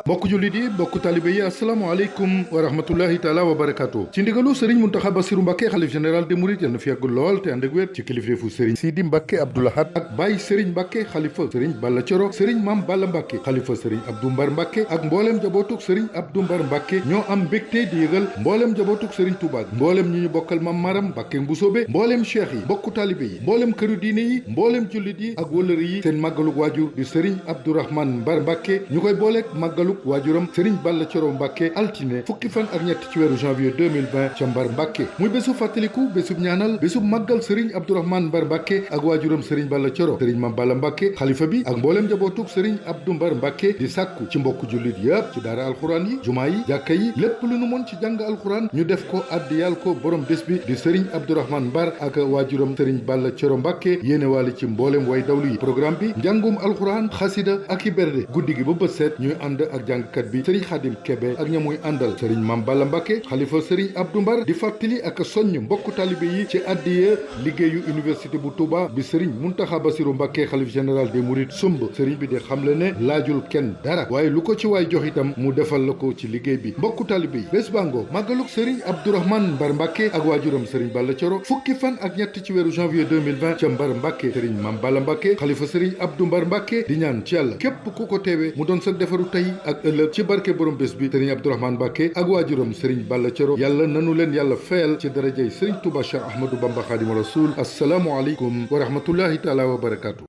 mbokk jullit yi mbokk talibe yi asalaamaaleykum wa rahmatullahi taala wa barakaatu ci ndigalu Serigne Mountakha Bassirou Mbacké xalif général des mourides yal na fi yàgg lool te ànd ak wér ci kilifteefu Serigne Sidi Mbacké Abdou Lahad ak Baye Serigne Mbacké xalifa Serigne Balla Thioro Serigne Mame Balla Mbacké xalifa Serigne Abdou Mbar Mbacké ak mbooleem jabootug Serigne Abdou Mbar Mbacké ñoo am mbégte di yëgal mbooleem jabootug Serigne Touba mbooleem ñi ñu bokkal Mame Maram Mbacké Mbusoobe mbooleem cheikh yi mbokku talibe yi mbooleem këru diine yi mbooleem jullit yi ak wëllëri yi seen màggalug waajur di Serigne Abdourahmane Mbar Mbacké ñu koy booleeg màggalug waajuram Serigne Balla Thioro Mbacké altine fukki fan ak ñett ci weeru janvier 2020 ca Mbar Mbacké muy bésu fàttaliku bésub ñaanal bésub màggal Serigne Abdourahmane Mbar Mbacké ak waajuram Serigne Balla Thioro Serigne Mame Balla Mbacké xalifa bi ak mbooleem njabootug Serigne Abdou Mbar Mbacké di sàkku ci mbokku jullit yëpp ci daara alxuraan yi jumaa yi jàkka yi lépp lu nu mën ci jàng alxuraan ñu def ko addiyal ko borom bés bi di Serigne Abdourahmane Mbar ak waajuram Serigne Balla Thioro Mbacké yéene waale ci mbooleem way dawlu yi programme bi njàngum alxuraan xasida ak i berde guddi gi ba bët seet ñuy ànd ak jàngkat bi Serigne Khadim Kébé ak ña muy àndal Serigne Mame Balla Mbacké xalifa Serigne Abdou Mbar di fàttali ak soññ mbokku talibe yi ci addiya liggéeyu université bu Touba bi Serigne Mountakha Bassirou Mbacké xalif général des mourides sumb Serigne bi di xamle ne laajul kenn dara waaye lu ko ci waay jox itam mu defal la ko ci liggéey bi mbokku talibe yi bés bango màggaluk Serigne Abdourahmane Mbar Mbacké ak waajuram Serigne Balla Thioro fukki fan ak ñett ci weeru janvier 2020 ca Mbar Mbacké Serigne Mame Balla Mbacké xalifa Serigne Abdou Mbar Mbacké di ñaan ci yàlla képp ku ko teewee mu doon sa defaru tey ak ëllëg ci barke borom bés bi Serigne Abdourahmane Mbacké ak waajuram Serigne Balla Thioro yàlla nanu leen yàlla fayal ci darajay Serigne Touba Cheikh Ahmadou Bamba Khadimu Rasoul assalaamu aleykum wa rahmatullahi taala wa barakaatu